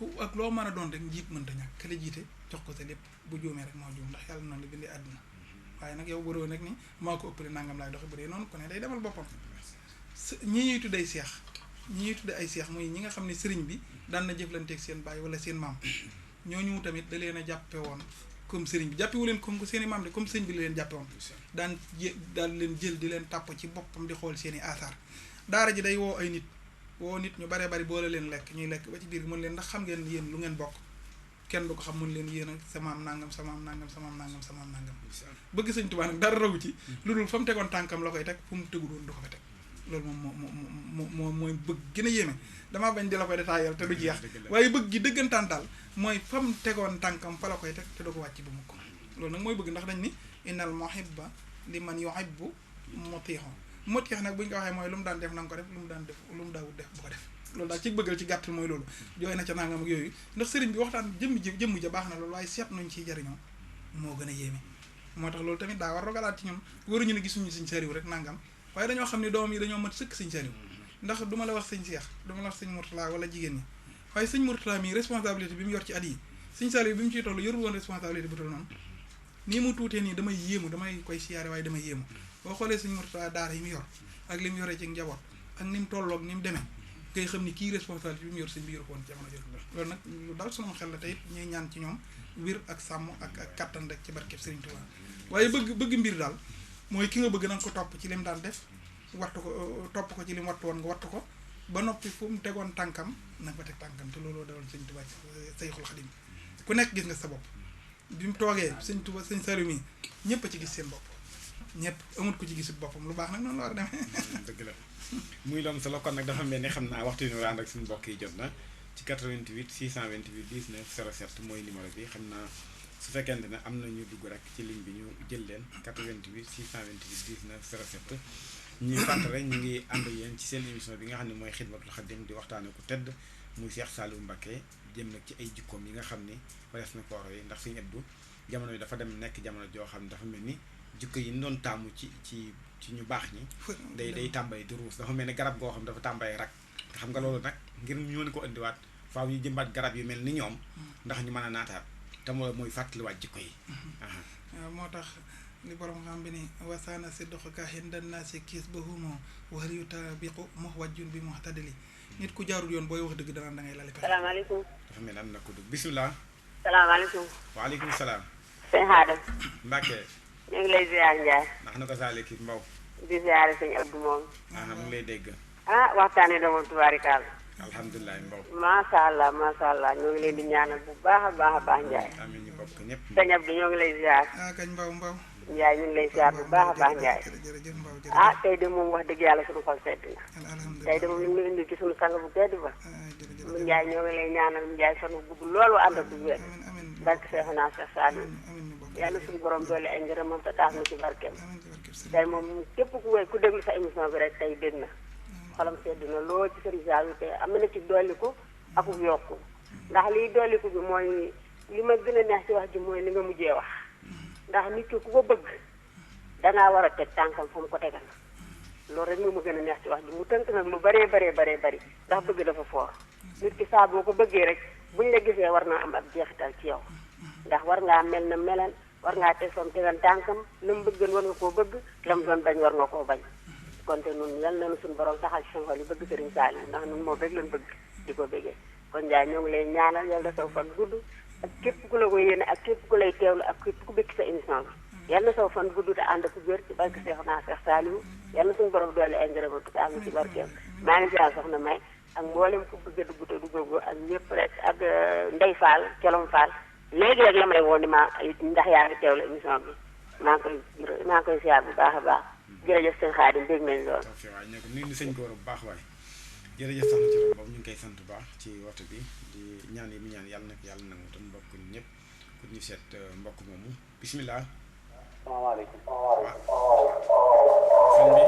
ku ak loo mën a doon rek njiit mënta ñàkk ka la jiite jox ko sa lépp bu juumee rek moo juum ndax yàlla noonu la bindee àddina waaye nag yow waroo nag ni maa ko ëppale nangam laay doxe bu dee noonu ku ne day demal boppam ñi ñuy tudde ay seex ñi ñuy tudde ay seex muy ñi nga xam ne sëriñ bi daan na jëflanteeg seen baay wala seen maam ñooñu tamit da leen a jàppe woon comme sëriñ bi jàppewu leen comme seen i maam de comme sëriñ bi la leen jàppe woon daan leen jël di leen tàpp ci boppam di xool seen i asaar daara ji day woo ay nit ñu baree bari boole leen lekk ñuy lekk ba ci biir mën leen ndax xam ngeen yéen lu ngeen bokk kenn du ko xam mën leen yéen ak samaam nangam samaam nangam samaam nangam samaam nangam bëgg sëñ Tuubaa nag dara rawu ci lu dul fa mu tegoon tànkam la koy teg fu mu tegu doon du ko fa teg loolu moom mooy bëgg gën a yéeme damaa bañ di la koy détaillé te du jeex waaye bëgg gi dëggantaan daal mooy fa mu tegoon tànkam fa la koy teg te du ko wàcc bu mukk loolu nag mooy bëgg ndax dañ ni innal muhibba liman yuhibbu mutiix nag bu ñu ko waxee mooy lu mu daan def na nga ko def lu mu daan def lu mu daawut def bu ko def loolu daal ci bëggal ci gàttal mooy loolu jooy na ca nangam ak yooyu ndax sëriñ bi waxtaan jëmm ja baax na loolu waaye seet nuñ ciy jariñoo moo gën a yéeme moo tax loolu tamit daa war rogalaat ci ñun waruñu ne gisuñu sëñ Saliou rek nangam waaye dañoo xam ne doom yi dañoo mat sëkk sëñ Saliou ndax du ma la wax sëñ Cheikh du ma la wax sëñ Mourtala wala jigéen ñi waaye sëñ Mourtala mii responsabilité bi mu yor ci at yi sëñ Saliou bi mu ciy toll yorul woon responsabilité bu toll noonu nii mu tuutee nii damay yéemu damay koy siyaare waaye damay yéemu boo xoolee sëñ Mourtala daara yi mu yor ak li mu yoree ci njaboot ak ni mu tolloog ni mu demee ngay xam ni kii responsabilité bi mu yor sëñ bi yor ko woon jamono jooju loolu nag lu dal sunu xel la tey ñuy ñaan ci ñoom wir ak sàmm ak kattan rek ci barkeb Sëriñ Tuubaa waaye bëgg mbir daal mooy ki nga bëgg na nga ko topp ci li mu daan def wattu ko topp ko ci li mu wattu woon nga wattu ko ba noppi fu mu tegoon tànkam na nga fa teg tànkam te looloo daloon Sëriñ Tuubaa Sayxul Xadim ku nekk gis nga sa bopp bi mu toogee Sëriñ Tuubaa Sëriñ Saliou mi ñëpp a ci gis seen bopp ñëpp amut ko ci gisul boppam lu baax nag noonu la war a demee. dëgg la muy loom solo kon nag dafa mel ni xam naa waxtu bi ñu ànd ak suñu mbokk yi jot na ci 88 628 19 07 mooy numéro bi xam naa su fekkente ne am na ñu dugg rek ci ligne bi ñu jël leen 88 628 19 07 ñuy fàttali ñu ngi ànd yéen ci seen émission bi nga xam ne mooy Xidmatul Xaadim di waxtaane ku tedd muy Cheikh Saliou Mbacké jëm nag ci ay jikkoom yi nga xam ni warees na ko roy ndax Sëñ Abdou jamono yi dafa dem nekk jamono joo xam ne dafa mel ni jikko yi ñu doon tàmmu ci ñu baax ñi day tàmbali di ruus dafa mel ni garab goo xam dafa tàmbali rak te xam nga loolu nag ngir ñu mën ko indiwaat faaw ñu jëmbaat garab yu mel ni ñoom ndax ñu mën a naataat te mooy fàttaliwaat jikko yi waaw moo tax li borom xam bi ni wasaana si doxaka hindan naa si kiis ba humoo waxal yu tabiqu mox wàjjun bi mox taddali nit ku jaarul yoon booy wax dëgg danaan da ngay lali pexe. salaamaaleykum. dafa mel ni am na ko dugg bisimilah. salaamaaleykum. waaleykum salaam. sëñ Xaadim. Mbacke. ñu ngi lay ziar Ndiaye. ndax na ko saale kii Mbaw. di ziare sëñ Abdou moom. mu ngi lay dégg. waxtaanee dama tubaarikaal. alhamdulilah Mbaw. macha allah ñoo ngi leen di ñaanal bu baax a baax Ndiaye. amiin ñu bokk ñëpp. sëñ Abdou ñoo ngi lay ziar. kañ Mbaw. Ndiaye ñu ngi lay ziar bu baax a baax Ndiaye. jërëjëf Mbaw tey de moom wax dëgg yàlla suñu xol sedd na. tey de moom li ñu indi ci suñu sang bu tedd ba. Ndiaye ñoo ngi lay ñaanal Ndiaye fan bu gudd loolu ànd ak du wér. barke Seexuna Seex Saaliw yàlla suñu borom doole ay ngërëmam te taas na ci barkeem. tey moom képp ku déglu sa émission bi rek tey dégg na xolam sedd na lool ci Sëriñ Saliou te am na ci dolliku ak yokku ndax liy dolliku bi mooy li ma gën a neex ci wax ji mooy li nga mujjee wax ndax nit ki ku ko bëgg dangaa war a teg tànkam fa mu ko tegal loolu rek moo ma gën a neex ci wax ji mu tënk nag lu bari ndax bëgg dafa foor nit ki saa boo ko bëggee rek buñ la gisee war naa am ab jeexital ci yow ndax war ngaa mel na melan war ngaa teg fam tegan tànkam la mu bëggoon war nga koo bëgg la mu doon bañ war nga koo bañ kon te nun yal nañu suñu borom saxal ci suñu xol yi bëgg Sëriñ Saliou ndax nun moom rek lañ bëgg di ko bëggee kon Ndiaye ñoo ngi lay ñaanal yal na saw fan gudd ak képp ku la ko yéene ak képp ku lay teewlu ak képp ku bëgg sa émission bi yal na saw fan gudd te ànd ak wér ci barke Seexuna Seex Saliou yal na suñu borom doole ay ngërëm te am ci barkeem maa ngi ziar soxna May ak mboolem ku bëgg a dugg te duggagoo ak ñëpp rek ak Ndey Fall Colom Fall léegi rek la may woo ni ma ndax yaa ngi teewlu émission bi maa ngi koy ziar bu baax a baax jërëjëf sëñ Xaadim dégg nañ lool. waaw ñu ngi nuyu sëñ Gora bu baax waaye jërëjëf sax na ci loolu boobu ñu ngi koy sant bu baax ci waxtu bi di ñaan yi mu ñaan yàlla nag yàlla nangu te mbokk ñëpp ku ñu seet mbokk moomu bisimilah. salaamaaleykum. sëñ bi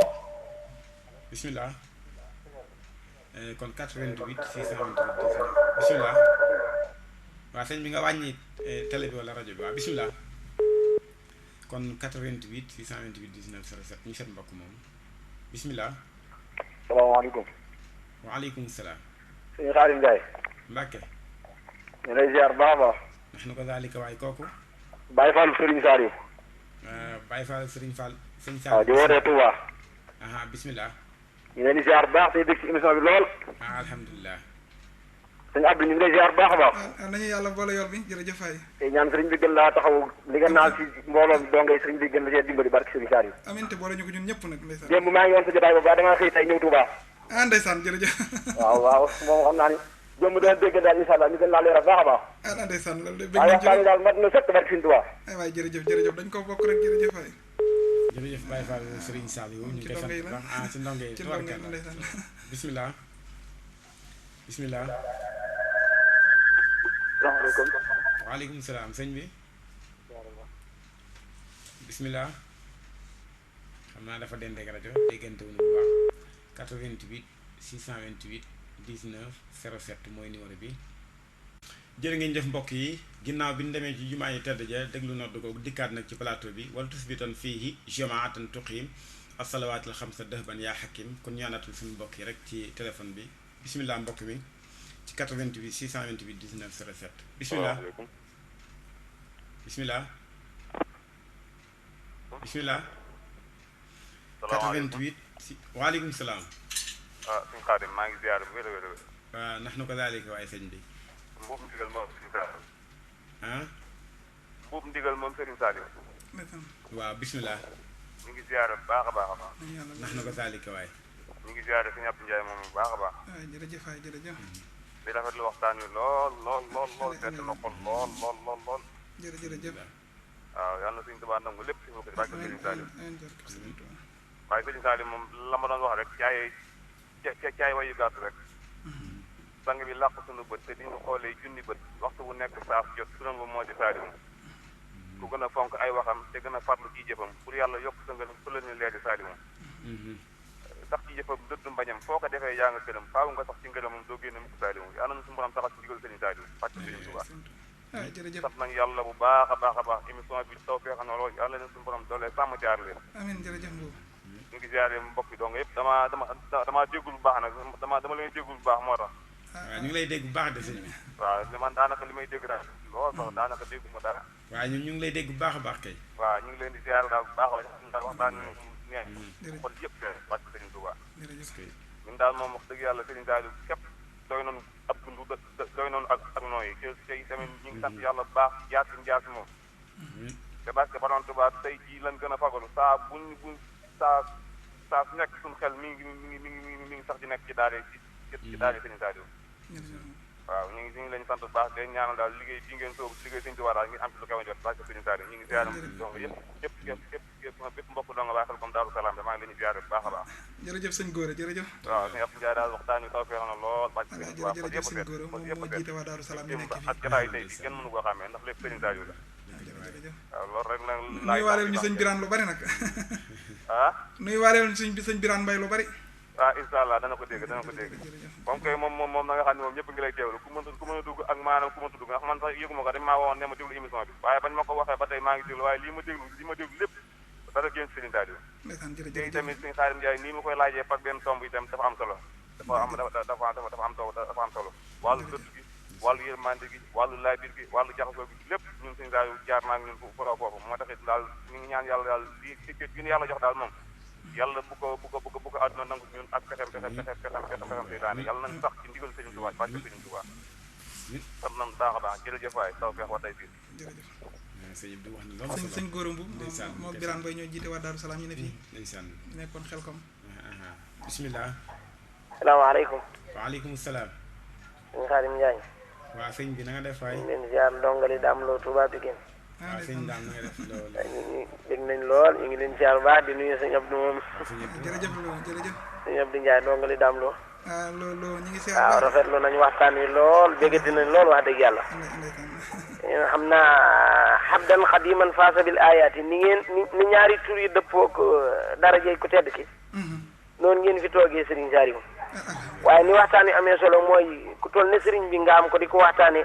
bisimilah. kon 88 628 bisimilah. waaw sëñ bi nga wàññi télé bi wala rajo bi waaw bisimilah. kon 88 628 19 07 ñu seet mbokk moomu bisimilah. salaamaaleykum. waaleykum salaam. sëñ Xaadim Ndiaye. Mbacke. ñu lay ziar baax a baax. ndax na ko daalika waay kooku. Baye Fall Serigne Saliou. Baye Fall Serigne Fall. Serigne waaw Saliou di wootee Touba. bismillah. ñu leen di ziar baax te dégg ci émission bi lool. alhamdulilah. sëñ Abdou ñu ngi lay ziar baax a baax. nañu yàlla boole yor bi jërëjëf Faye. te ñaan sëriñ bi gën laa taxaw li nga naal ci mbooloo mi dongay sëriñ bi gën la cee dimbali barke Serigne Saliou. amiin te boole ñu ko ñun ñëpp nag ndeysaan. démb maa ngi woon sa jotaay boobu damaa xëy tey ñëw Touba. ndeysaan jërëjëf. waaw moom xam naa ni jëmm dana dégg daal incha allah ñu gën laa leeral baax a baax. ndeysaan loolu de bëgg waaye nañ waxtaan wi daal mat na sëkk barke Serigne Touba. waay jërëjëf dañ ko bokk rek jërëjëf Faye. jërëjëf Baye Fall Serigne Saliou ñu ngi koy sant bu baax ci ndongo yi ci ndongo yi ndeysaan. bismillah. salaamaaleykum. waaleykum salaam sëñ bi. bismillah. xam naa dafa dendeeg rajo déggante wuñu bu baax 88 628 19 07 mooy numéro bi. jërë ngeen jëf mbokk yi ginnaaw bi ñu demee ci jumaa yi tedd ja déglu nodd ko dikkaat nag ci plateau bi wala tusbitan fiihi jamaatan tuqiim assalawaatul xamsa dahban yaa xakim kon ñaanatul suñu mbokk yi rek ci téléphone bi bismillah mbokk mi ci 88 628 19 07 bismillah bismillah bismillah 88 si waaleykum salaam. suñu Xaadim maa ngi ziar bu wér a wér a wér. waaw ndax na ko daalika waaye sëñ bi. mbuub ndigal moom Serigne Saliou. mbuub ndigal moom Serigne Saliou. waaw bismillah. ñu ngi ziar bu baax a baax a baax. ndax na ko daalika waaye. ñu ngi ziar Serigne Abdou Ndiaye moom bu baax a baax. jërëjëf waay jërëjëf. di rafetlu waxtaan wi lool seet na xol lool. jërëjëf. waaw yàlla na Serigne Touba nangu lépp si ko ci barke Serigne Saliou. waaye Serigne Saliou moom la ma doon wax rek caay wayu gàtt rek. sang bi làq suñu bët te di ñu xoolee junni bët waxtu bu nekk saaf jot sunan ba moo di Saliou ku gën a fonk ay waxam te gën a farlu ci jëfam pour yàlla yokk sa ngërëm fu la ñu leedi Saliou sax ci jëfam dëddu mbañam foo ko defee yaa nga gërëm faaw nga sax ci ngërëmam doo génne mukk Saliou yàlla na suñu borom taxal ci digal Serigne Saliou fàcc Serigne Touba sax nañ yàlla bu baax a baax émission bi taw fee xam ne loolu yàlla na suñu borom doole sàmm jaar leen amiin jërëjëf Mbow ñu ngi ziare mbokk yi donc yëpp dama déggul bu baax nag dama leen déggul bu baax moo tax waaw ñu ngi lay dégg bu baax de sëñ bi. waaw man daanaka li may dégg daal lool sax daanaka déggu ma dara. waaw ñun ñu ngi lay dégg bu baax a baax kay. waaw ñu ngi leen di ziar daal bu baax a baax waxtaan neex xol yëpp wàcc Serigne Touba ñun daal moom wax dëgg yàlla Serigne Saliou képp doy noonu ab dund doy noonu ak nooyi tey tamit ñu ngi sant yàlla bu baax jaar si moom te parce que Borom Touba tey jii lan gën a fagalu saa saa su nekk suñu xel mi ngi sax di nekk ci daara Serigne Saliou waaw ñu ngi leen sant bu baax de ñaanal daal liggéey bi ngeen soobu liggéey Serigne Touba daal ngi am ci lu kaw a jot parce que Serigne Saliou ñu ngi ziaram donc képp mbokk doo nga baaxal comme Daaru Salaam maa ngi leen di ziare bu baax a baax jërëjëf sëñ Gora jërëjëf waaw sëñ Abdou Ndiaye daal waxtaan wi taw feex na lool bàcc jërëjëf sëñ Gora moom moo jiite waa Daaru Salaam ñu nekk ak jotaay tey bi kenn mënu koo xamee ndax lépp Serigne Saliou la waaw loolu rek nag nuy waareel ñu sëñ Birane lu bari nag nuy waareel ñu sëñ Birane Mbaye lu bari waaw incha allah dana ko dégg moom kay moom na nga xam ne moom ñëpp ngi lay teewlu ku mën a dugg ak maanaam ku mën a dugg ndax man sax yëguma ko dañ maa waxoon ne ma déglu émission bi waaye bañ ma ko waxee ba tey maa ngi déglu waaye li ma déglu lépp dara génn Serigne Saliou léegi tamit Serigne Khadim Ndiaye nii ma koy laajee par benn tomb itam dafa am solo dafa am solo wàllu dëdd gi wàllu yërmande gi wàllu laabir gi wàllu jaxasoo gi lépp ñun Serigne Saliou jaar naa ak ñun foofu moo taxit daal ñu ngi ñaan yàlla daal li gi ñu yàlla jox daal moom yàlla bu ko àdduna nangu ñun ak pexem seytaane yàlla nañ sax ci ndigal Serigne Touba barke Serigne Touba sant nañ baax a baax jërëjëf waay taw feex wa tey fii sëñ Gora Mboub moo Birane Mbaye ñoo jiite waa Daaru Salaam ñu ne fii nekkoon xel kom bismillah salaamaaleykum waaleykum salaam sëñ Khadim Ndiaye waa sëñ bi na nga def waay ñu leen ziar ndongali daam loo Touba Pikine waaw sëñ daam na nga def loolu ñu dégg nañ lool ñu ngi leen ziar bu baax di nuyu sëñ Abdou moom jërëjëf sëñ Abdou Ndiaye ndongali daam loo loolu ñu ngi seet waaw rafetlu nañu waxtaan wi lool béggati nañ lool wax dëgg yàlla xam naa xabdan xadiman faasa bil ayaat yi ni ñaari tur yi dëppook darajey ku tedd ki noonu ngeen fi toogee Serigne Saliou waaye ni waxtaan wi amee solo mooy ku toll ne Serigne bi nga am ko di ko waxtaane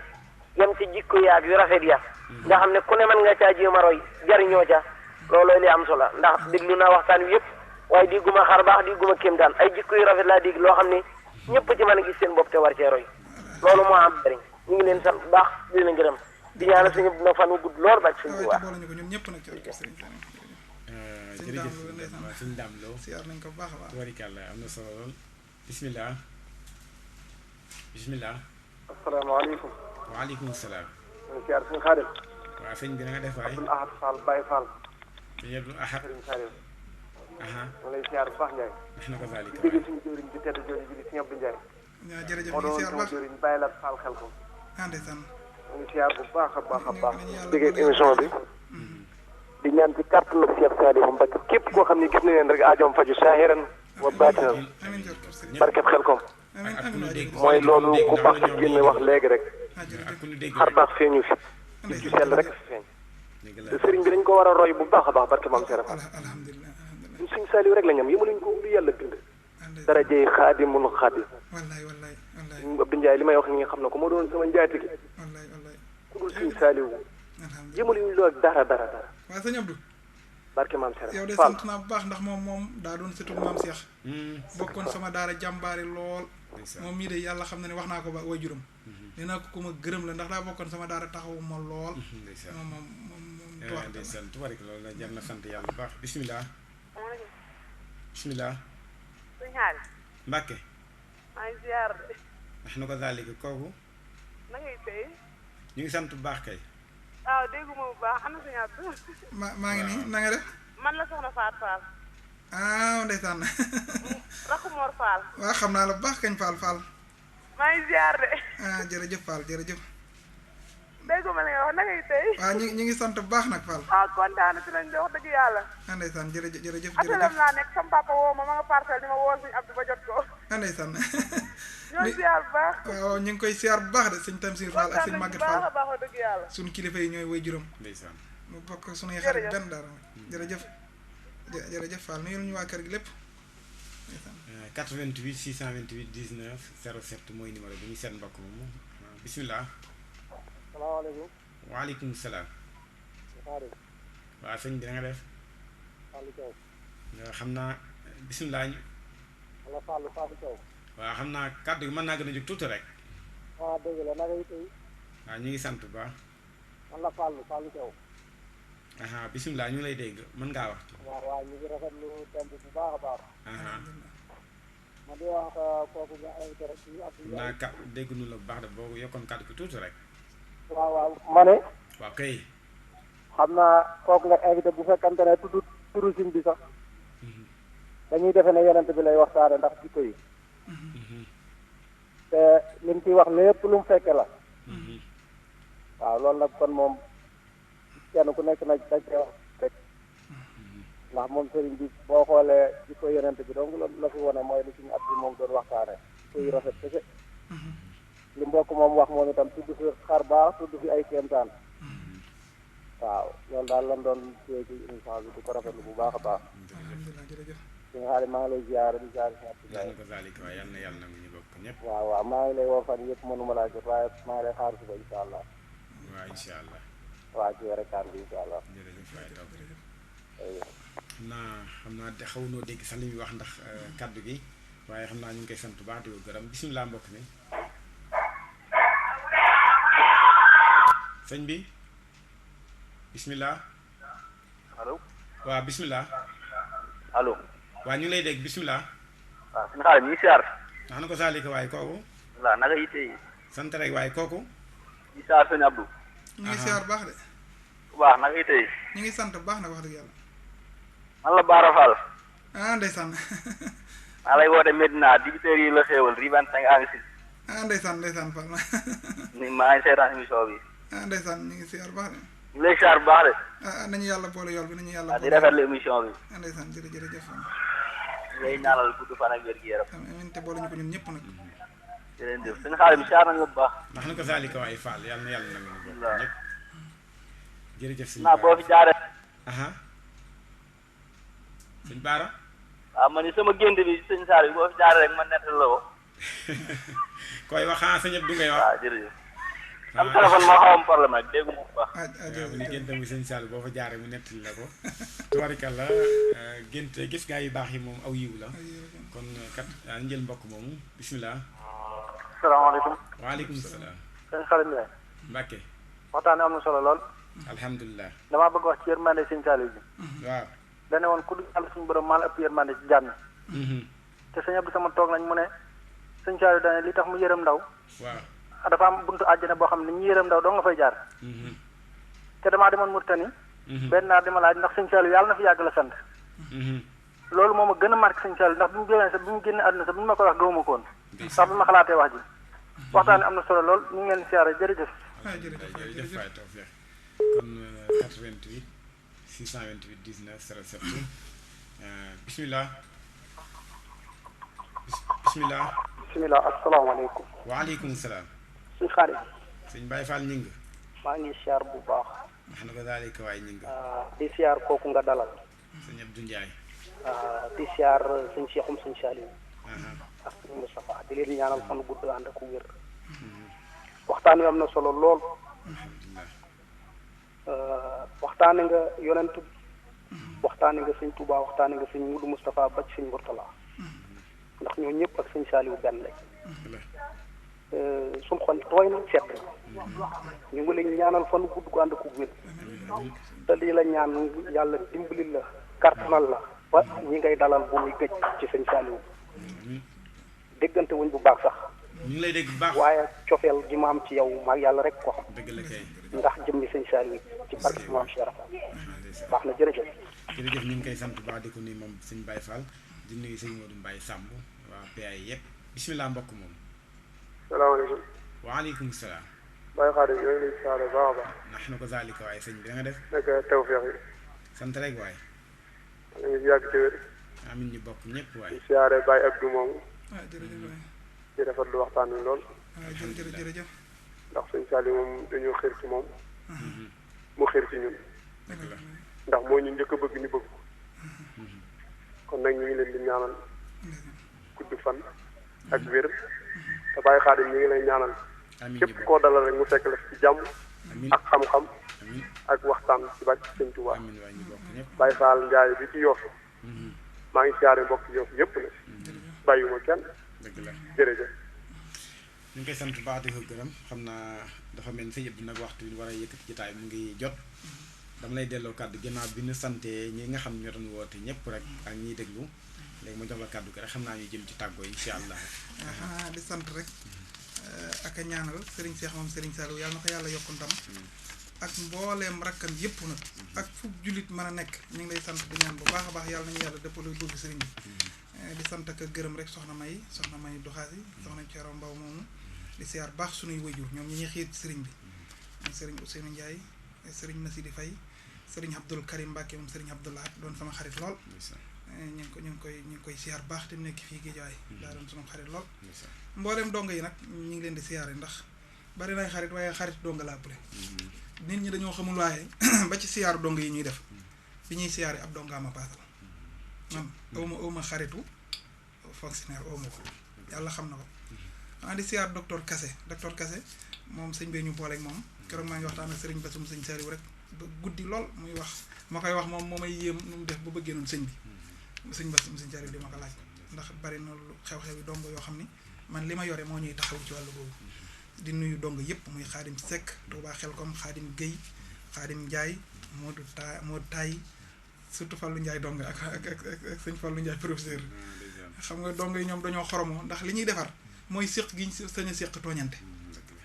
yem ci jikko yaag yu rafet ya nga xam ne ku ne mën nga caa jéem a roy jariñoo ca loolooy li am solo ndax déglu naa waxtaan wi yëpp waaye digguma xar baax digguma kéemtaan ay jikko yu rafet laa dégg loo xam ne ñëpp ci mën a gis seen bopp te war cee roy loolu moo am jariñ ñu ngi leen sant bu baax di leen gërëm di ñaanal suñu na fan wu gudd lool ba suñu waaye Tuubaa te boole ñu ko ñun ñëpp nag ci wàllu Serigne Saliou jërëjëf sëñ Dame Lo siyaar nañ ko bu baax a baax tubarikàlla am na solo lool bismillah bismillah asalaamaaleykum waaleykum salaam ñu siyaar suñu Xaadim waaw sëñ bi na nga def waay Abdoul Ahad Fall Baye Fall sëñ Abdoul Ahad Serigne Saliou aha ma lay siyaar bu baax Ndiaye wax na ko zalika di dégg suñu jëwriñ bi tedd jooju bi suñu Abdou Ndiaye waaw jërëjëf moo ñu ngi doon siyaar sama baax jëwriñ bàyyi la Fall xel ko ndeysaan ñu ngi siyaar bu baax a baax a baax dégg émission bi di ñaan ci kàttanu Cheikh Saliou Mbacké képp koo xam ne gis na leen rek aajoom faju saahiran wa baatinan amiin jërëjëf Serigne barkeb xel kom amiin ak ku amiin ñu dégg mooy loolu ku baax ci génne wax léegi rek ak ku ñu dégg xar baax feeñu fi ci ci sell rek fi feeñ dégg te la sëriñ bi dañ ko war a roy bu baax a baax barke maam Serap alhamdulilah alhamdulilah ñun suñu Saliou rek la ñam yëmaluñ ko lu yàlla bind dara jëy xaadimul xaadim wallaay wallaay wallaay Abdou Ndiaye li may wax ni nga xam ne ko moo doon sama njaati gi wallaay wallaay ku dul suñu Saliou alhamdulilah yëmaluñ loo ak dara dara dara waaw sëñ Abdou barke maam Serap yow de Fall sant naa bu baax ndax moom daa doon sëtu maam Cheikh bokkoon sama daara jàmbaari lool moom mii de yàlla xam na ne wax naa ko ba way juróom nee naa ko ku ma gërëm la ndax daa bokkoon sama daara taxawu ma lool moom ndeysaan tubarik loolu la jar na sant yàlla bu baax bismillah bismillah suñu xaar Mbàkke maa ngi ziar de wax na ko zalika kooku na ngay tey ñu ngi sant bu baax kay waaw dégguma bu baax am na suñu àtt maa ngi nii na nga def man la soxna Faat Fall ah ndeysaan rakku Mor Fall waaw xam naa la bu baax kañ Fall maa ngi ziar de ah jërëjëf Fall jërëjëf dégguma li nga wax na ngay tey waaw ñu ngi sant bu baax nag Fall kontaan na si lañ de wax dëgg yàlla ah ndeysaan jërëjëf asalam laa nekk sama papa woo ma nga parcelle ni ma woo suñu Abdou ba jot ko ah ndeysaan ñoo ziar bu baax waaw ñu ngi koy siyaar bu baax de sëñ Tamsir Fall ak sëñ Maguette Fall baax a baax wax dëgg yàlla suñu kilifa yi ñooy way juróom ndeysaan mu bokk suñuy xarit benn dara jërëjëf Fall nuyul ñu waa kër gi lépp 88 628 19 07 mooy numéro bi ñu seen mbokk moomu bismillah salaamaaleykum waaleykum salaam Xaadim waaw sëñ bi na nga def Fallou Thiaw xam naa bismillah wala Fallou Thiaw waaw xam naa kàddu gi mën naa gën a jóg tuuti rek dëgg la naka tey waaw ñu ngi sant bu baax man la Fallou Thiaw aha bismillah ñu lay dégg mën ngaa wax waaw ñu ngi rafetlu thème bi bu baax a baax aha ma di wax kooku nga invité rek ci Abdou naa ka dégg nu la bu baax de boo yokkoon kàddu gi tuuti rek waaw ma ne waaw kay xam naa kooku nga invité bu fekkante ne turu siñ bi sax dañuy defe ne yonent bi lay waxtaane ndax jikko yi te li mu ciy wax lépp lu mu fekke la waaw loolu nag kon moom kenn ku nekk nag dañ koy wax rek ndax moom sëriñ bi boo xoolee jikko yonent bi donc la fi wone mooy li suñu at bi moom doon waxtaane kuy rafet kese li mbokk moom wax moom itam tudd fi xar baax tudd fi ay kéemtaan waaw loolu daal lan doon téye ci émission bi di ko rafetlu bu baax a baax alhamdulilah jërëjëf suñu xaari maa ngi lay ziare di ziare si at ndax na ko zalika waaye yal na yàlla nangu ñu bokk ñëpp waaw maa ngi lay woo fan yëpp mënuma laa jot waaye maa ngi lay xaar suba incha allah waaw incha allah waa ci rekaan bi incha allah jërëjëf waaye taw xam naa de xaw noo dégg sax li muy wax ndax kaddu gi waaye xam naa ñu ngi koy sant bu baax di ko gërëm bisimilah mbokk mi sëñ bi bisimilah. allo. waaw bisimilah. allo. waa ñu ngi lay dégg bisimilah. waaw suñu xaalis ñu ngi siyaar. wax na ko Salika waaye kooku. waaw naka yitte yi. sant rek waaye kooku. ñu siyaar sëñ Abdou. ñu ngi siyaar baax de. waaw naka yitte yi. ñu ngi sant baax na wax dëgg yàlla. man la Baara Fall. ah ndeysaan. maa lay woote Medina dibiteurs yi la xéewal rue 25 angle 6. ah ndeysaan Fall. ni maa ngi seetaan émission bi. ah ndeysaan ñu ngi siyaar baax de. ñu lay siyaar bu baax de. ah nañu yàlla boole yool bi nañu yàlla waaw boole. di rafetlu émission bi. ah ndeysaan jërëjëf. ñu lay ñaanal gudd fan ak wér gu yaram. amiin te boole ñu ko ñun ñëpp nag. jërëjëf suñu xaalis bi siyaar nañ la bu baax. wax na ko Salika waaye Fall yàlla na yàlla nangu ñu bokk ñëpp. jërëjëf sëñ naa boo fi jaaree. sëñ Baara. waaw ma ni sama gént bi sëñ Saar bi boo fi jaaree rek ma nettal la ko. koy wax sëñ Abdou ngay wax. waaw jërëjëf. am téléphone moo xaw am problème rek déggu ma bu baax. waaw bu ñu géntam bi sëñ Sall boo fa jaaree mu nettali la ko. tubarikàlla gént gis gaa yu baax yi moom aw yiw la. kon kat njël mbokk moomu bisimilah. salaamaaleykum. waaleykum salaam. sëñ Xalim Ndiaye. Mbàkke. waxtaan am na solo lool. alhamdulilah. damaa bëgg wax ci yërmande sëñ Saliou bi. waaw. dane woon ku dul yàlla suñu borom maa la ëpp yërmande ci jàmm. te sëñ Abdou sama toog nañ mu ne sëñ Saliou dane li tax mu yërëm ndaw. waaw. dafa am buntu àjjana boo xam ne ñi yërëm ndaw doo nga fay jaar. te damaa demoon Mauritanie. benn naar di ma laaj ndax sëñ Saliou yàlla na fi yàgg la sant. loolu moom a gën a marqué sëñ Saliou ndax bi mu génnee sax bi mu génne àdduna sax bi ñu ma ko wax gëwuma ko woon. sax bi ma xalaatee wax ji. waxtaan am na solo lool ñu ngi leen di siyaare jërëjëf. jërëjëf Faye Tawfekh kon 88 628 19 07 bisimilah. bisimilah. bisimilah asalaamaaleykum. waaleykum salaam. suñu xarit. sëñ Baye Fall ñing. maa ngi siyaar bu baax. wax na ko daalika waay ñing. di siyaar kooku nga dalal. sëñ Abdou Ndiaye. di siyaar sëñ Cheikhoum sëñ Saliou. ak sëñ Moustapha di leen ñaanal fan gudd ànd ak wér. waxtaan wi am na solo lool. waxtaane nga yonent bi. waxtaane nga sëñ Touba waxtaane nga sëñ Moudou Moustapha ba ci sëñ Mourtala. ndax ñoo ñëpp ak sëñ Saliou benn lañ. suñ xol tooy na seet ñu ngi leen ñaanal fan gudd gu ànd ak wér. te lii la ñaan yàlla dimbali la kartanal la ba ñi ngay dalal bu muy gëj ci sëñ Saliou. déggante wuñ bu baax sax. ñu ngi lay dégg bu baax. waaye cofeel gi ma am ci yow maag yàlla rek ko xam. dëgg la kay. ndax jëmmi sëñ Saliou ci barke maam Cheikh baax na jërëjëf. jërëjëf ñu ngi koy sant bu baax di ko nuyu moom sëñ Baye Fall di nuyu sëñ Modou Mbaye Samb waa PAI yëpp bisimilah mbokk moom. salaamaaleykum. waaleykum salaam. Baye Xaadim ñoo ngi lay siyaare baax a baax. ndax na ko zaalika waaye sëñ bi da nga def. naka tawfeex yi. sant rek waaye. da nga yàgg ci wér. amiin ñu bokk ñëpp waaye. di siyaare Baye Abdou moomu. jërëjëf waay. di rafetlu waxtaan wi lool. jërëjëf. ndax sëñ Saliou moom dañoo xër ci moom. mu xër ci ñun. dëgg la. ndax moo ñu njëkk a bëgg ñu bëgg ko. kon nag ñu ngi leen di ñaanal gudd fan ak wér. te Baye Xaadim ñu ngi lay ñaanal. amiin képp koo dalal rek mu fekk la ci jàmm. amiin ak xam-xam. amiin ak waxtaan ci bàcc sëñ Tuubaa. amiin waaye ñu bokk ñëpp. Baye Fall Ndiaye bi ci Yoff. maa ngi siyaare mbokk Yoff yëpp nag. bàyyiwuma kenn. dëgg la. jërëjëf. ñu ngi koy sant baax di ko gërëm xam naa dafa mel ni sa yëpp nag waxtu bi war a yëkkati jotaay mu ngi jot dama lay delloo kàddu ginnaaw bi ñu santee ñi nga xam ne ñoo doon woote ñëpp rek ak ñiy déglu léegi ma jox la kàddu gi rek xam naa ñu jëm ci tàggoo incha allah. di sant rek ak a ñaanal Serigne Cheikh moom Serigne Saliou yàlla na ko yàlla yokku ndam ak mbooleem rakkam yëpp nag ak fu jullit mën a nekk ñu ngi lay sant di ñaan bu baax a baax yàlla nañu yàlla dëppale bëgg Serigne bi di sant ak gërëm rek soxna May Duxaasi soxna Thioro Mbaw moomu di siyaar baax suñuy wajur ñoom ñi ñuy xiir ci Serigne bi Serigne Ousseynou Ndiaye Serigne Nassidi Faye Serigne Abdoul Karim Mbacke moom Serigne Abdoulahat doon sama xarit lool ñu ngi koy siyaar baax te mu nekk fii Géejawaay daa doon sama xarit lool mboolem donga yi nag ñu ngi leen di siyaare ndax bari nay xarit waaye xarit donga laa bële nit ñi dañoo xamul waaye ba ci siyaaru donga yi ñuy def bi ñuy siyaare ab donga ma paasal man awma xaritu fonctionnaire awma ko yàlla xam na ko maa di siyaar docteur Kassé moom sëñ bee ñu booleeg moom keroog maa ngi waxtaan ak sëriñ Bassum sëñ Saliou rek ba guddi lool muy wax ma koy wax moom moo may yéem nu mu def ba bëggee noonu sëñ bi sëñ Bassum sëñ Saliou di ma ko laaj ndax bari na lu xew-xew yi dong yoo xam ni man li ma yore moo ñuy taxaw ci wàllu boobu di nuyu dong yëpp muy Xaadim Seck Touba Xelkom Xaadim Guèye Xaadim Ndiaye Modou Taay surtout Fallou Ndiaye dong ak sëñ Fallou Ndiaye professeur xam nga dong yi ñoom dañoo xoromoo ndax li ñuy defar mooy séq gi ñu sañ a séq tooñante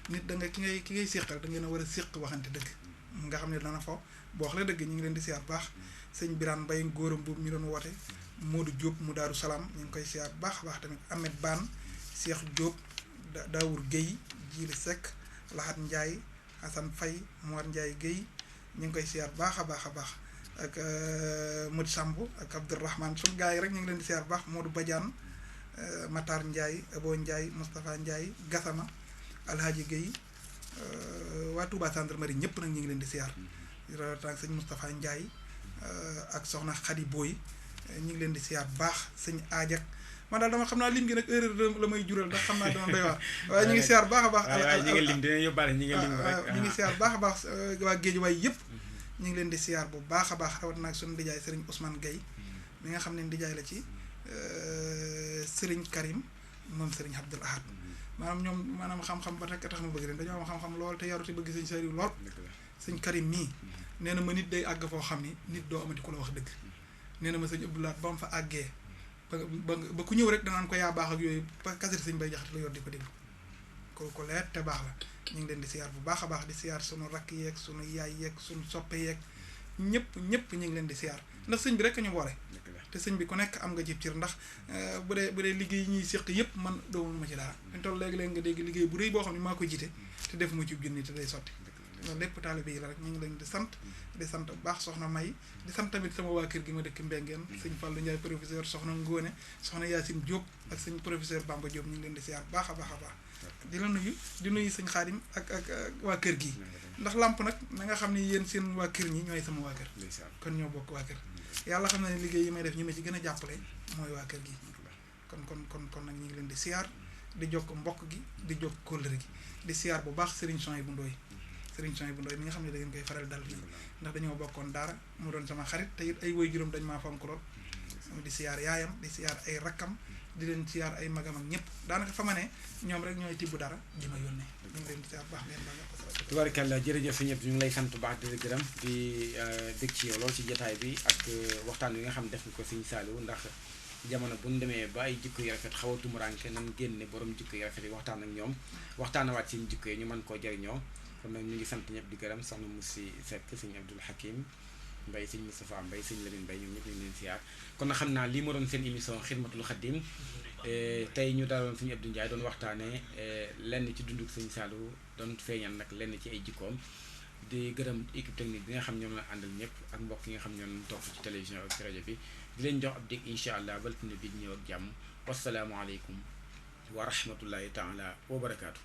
nit da nga ki ngay séqal da ngeen a war a séq waxante dëgg nga xam ne dana fo boo wax la dëgg ñu ngi leen di siyaar baax sëñ Birane Mbaye góoram boobu ñu doon woote Modou Diop mu Daaru Salaam ñu ngi koy siyaar baax a baax tamit Ahmed Ban Cheikh Diop Daour Guèye Djili Seck Lahat Ndiaye Hassan Faye Mor Ndiaye Guèye ñu ngi koy siyaar baax a baax ak Modou Samb ak Abdourahmane suñu gars yi rek ñu ngi leen di siyaar baax Modou Badiane Matar Ndiaye Abo Ndiaye Moustapha Ndiaye Gassama Alhaji Guèye waa Touba Gendarmerie ñëpp nag ñu ngi leen di siyaar rawatina sëñ Moustapha Ndiaye ak soxna Khady Boy ñu ngi leen di siyaar baax sëñ Aajak man daal dama xam naa lim gi nag erreur la may jural ndax xam naa dama doy waar waaye ñu ngi siyaar baax a baax ñi nga lim dina yóbbaale ñi nga lim rek ñu ngi siyaar baax a baax waa Géejawaay yëpp ñu ngi leen di siyaar bu baax a baax rawatina ak suñu ndijaay Serigne Ousmane Gueye mi nga xam ne ndijaay la ci Serigne Karim moom Serigne Abdoul Ahad maanaam ñoom maanaam xam-xam ba rekk tax ma bëgg leen dañoo am xam-xam lool te yaru te bëgg sëñ Saliou lool sëñ Karim mii nee na ma nit day àgg foo xam ni nit doo amati ku la wax dëgg nee na ma sëñ Abdoulaye ba mu fa àggee ba ku ñëw rek danaan ko yaa baax ak yooyu kasir sëñ Bay Jaxate la yor di ko déglu ko leer te baax la ñu ngi leen di siyaar bu baax a baax di siyaar sunu rakk yeeg sunu yaay yeeg sunu soppe yeeg ñëpp ñu ngi leen di siyaar ndax sëñ bi rek ñu boole te sëñ bi ku nekk am nga jib cir ndax bu dee liggéey yi ñuy séq yëpp man doomul ma ci dara ñu toll léegi-léegi nga dégg liggéey bu rëy boo xam ne maa ko jiite te def mu ci junni te day sotti loolu lépp taalibe yi la rek ñu ngi leen di sant bu baax soxna May di sant tamit sama waa kër gi ma dëkk Mbengeen sëñ Fallou Ndiaye professeur soxna Ngóone soxna Yacine Diop ak sëñ professeur Bamba Diop ñu ngi leen di siyaar baax a baax a baax di la nuyu di nuyu sëñ Xaadim ak waa kër gi ndax làmp nag na nga xam ne yéen seen waa kër ñi ñooy sama waa kër kon ñoo bokk waa kër yàlla xam na ne liggéey yi may def ñi ma ci gën a jàppale mooy waa kër gi kon nag ñu ngi leen di siyaar di jokk mbokk gi di jokk kóllëre gi di siyaar bu baax Serigne Souhaïbou Ndoye mi nga xam ne da ngeen koy faral dal fii ndax dañoo bokkoon daara mu doon sama xarit te it ay woy juróom dañ maa fonk lool di siyaar yaayam di siyaar ay rakkam di leen siyaar ay magam ak ñëpp daanaka fa ma ne ñoom rek ñooy tibb dara di ma yónnee ñu ngi leen di siyaar baax ngeen baax tubaarkàlla jërëjëf ñëpp ñu ngi lay sant baax di la gërëm di dégg ci yow lool ci jotaay bi ak waxtaan wi nga xam def nga ko Sëñ Saliou ndax jamono bu ñu demee ba ay jikko yu rafet xaw a tumuraanke nan génne borom jikko yu rafet yi waxtaan ak ñoom waxtaanawaat seen jikko yi ñu mën koo jëriñoo kon nag ñu ngi sant ñëpp di gërëm soxna Moussi Seck sëñ Abdoul Hakim Mbaye sëñ Moustapha Mbaye sëñ Lamine Mbaye ñoom ñëpp ñu ngi leen siyaar kon nag xam naa lii ma doon seen émission Xidmatul Xadim tey ñu daloon sëñ Abdou Ndiaye doon waxtaanee lenn ci dunduk Sëñ Saliou doon feeñal nag lenn ci ay jikkoom di gërëm équipe technique bi nga xam ñoom la àndal ñëpp ak mbokk yi nga xam ñoom topp ci télévision ak ci rajo bi di leen jox ab dégg incha allah baltine bi ñëw ak jàmm wasalaamualeykum wa rahmatullahi taala wa barakaatu.